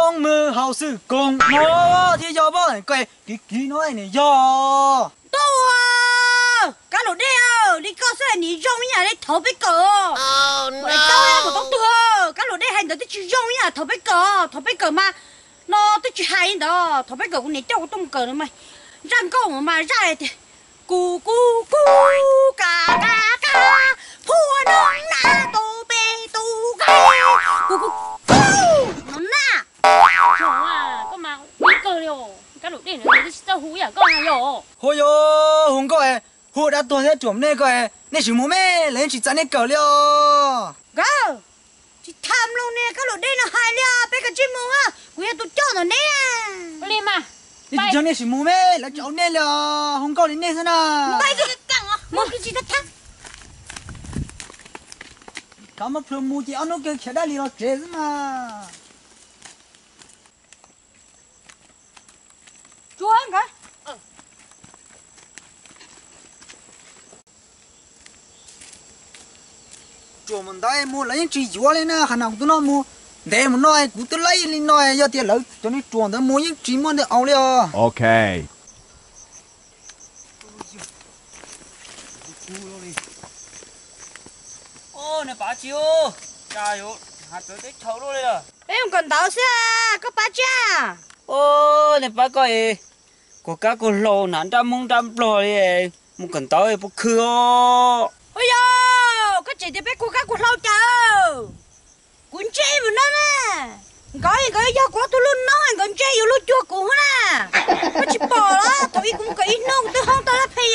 Txhob mus haus xwb koos no thiab yog pab koj kiv kiv no niam yog. Tub, kab lus dej li koj xwb niam zoo ib yam li thov peb kawm. Ua tau mus tau tuag, kab lus dej hais ntawd twb tsis zoo ib yam thov peb kawm, thov peb kawm mas no twb tsis hais li ntawd, thov peb kawm kuv niam coj kuv tuaj mus kawm no mas zaj nkauj mas zaj tias, kuv kuv kuv ka ka ka, phua no na tu pe tu ka, kuv kuv kuv no na. Koj mas ib kawg li os, kab lus dej no twb tsis txawj hu ib yam koj na yog. Hu yog hu nkauj, hu dab tuag thiab ruam nej koj, nej tsis mus me, lawv yeej tsis txais nej kawm li os. Nkawd, tsis tham mloog niag kab lus dej no hais li os, peb kav tsij mus, kuv yog tus coj ntawm neb. Li mas, nej tsis yog nej tsis mus me, lawv tsis au nej li os, hu nkauj li nej xwb na. Kav muab plhws mus ces ob hnub kawg khiav dab li los tsev xwb mas. Tsuas mus ntawd mus lawv yeej tsis yuav li na, qhov no kuv twb noj mus ntev mus no kuv twb laib li no, yog tias lawv cov niag tsuas ntawd mus yeej tsis muaj ntawd au li os. Ok. Nws pav tsis ua cas yuav Peb mus kawm ntawv xwb, koj pab tsi? Ua, nej pab koj es kuag kab kuag hlau hnav nrab Hmoob nrab Nplog li, mus kawm ntawv puas khw os? Ua yog koj tseem tias peb kuag kab kuag hlau cas? Kuv ntse mus no na. Nkawd nkawd yog kuv ob tug luj noob, nkawd ntse yuav luag cuag kuv hos na. Koj tsis pom los thaum ub kuv mus kawm ib hnub kuv twb hoob tau lab phe,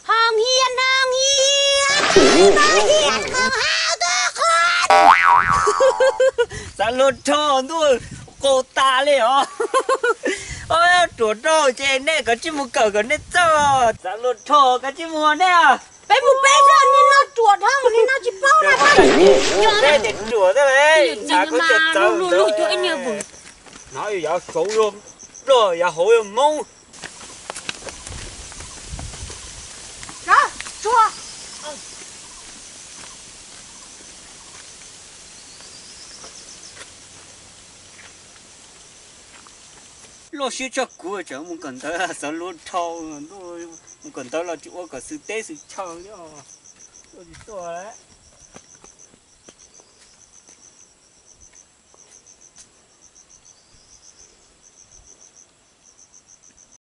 hoo hia hoo hia, hoo hia hoo hia tug qhov. Xav luag rho ntuj, qaug tas li os. Ruam rau ces nej kav tsij mus kawm kom nej txawj. Xav luag rho kav tsij mus nej. Peb mus peb xwb, niag no ruam dhau, niag no tsis paub na. Peb ces ruam xwb, xav kom txawj txawj. Hnov yav saud luag Nplog, yav hauv yog Hmoob. Loj siab tshaj kuv tseem mus kawm ntawv, xav luag rho. Mus kawm ntawv los tsis ua kom xwm teb xwm chaw thiab. Tuaj tsis tuaj lawm.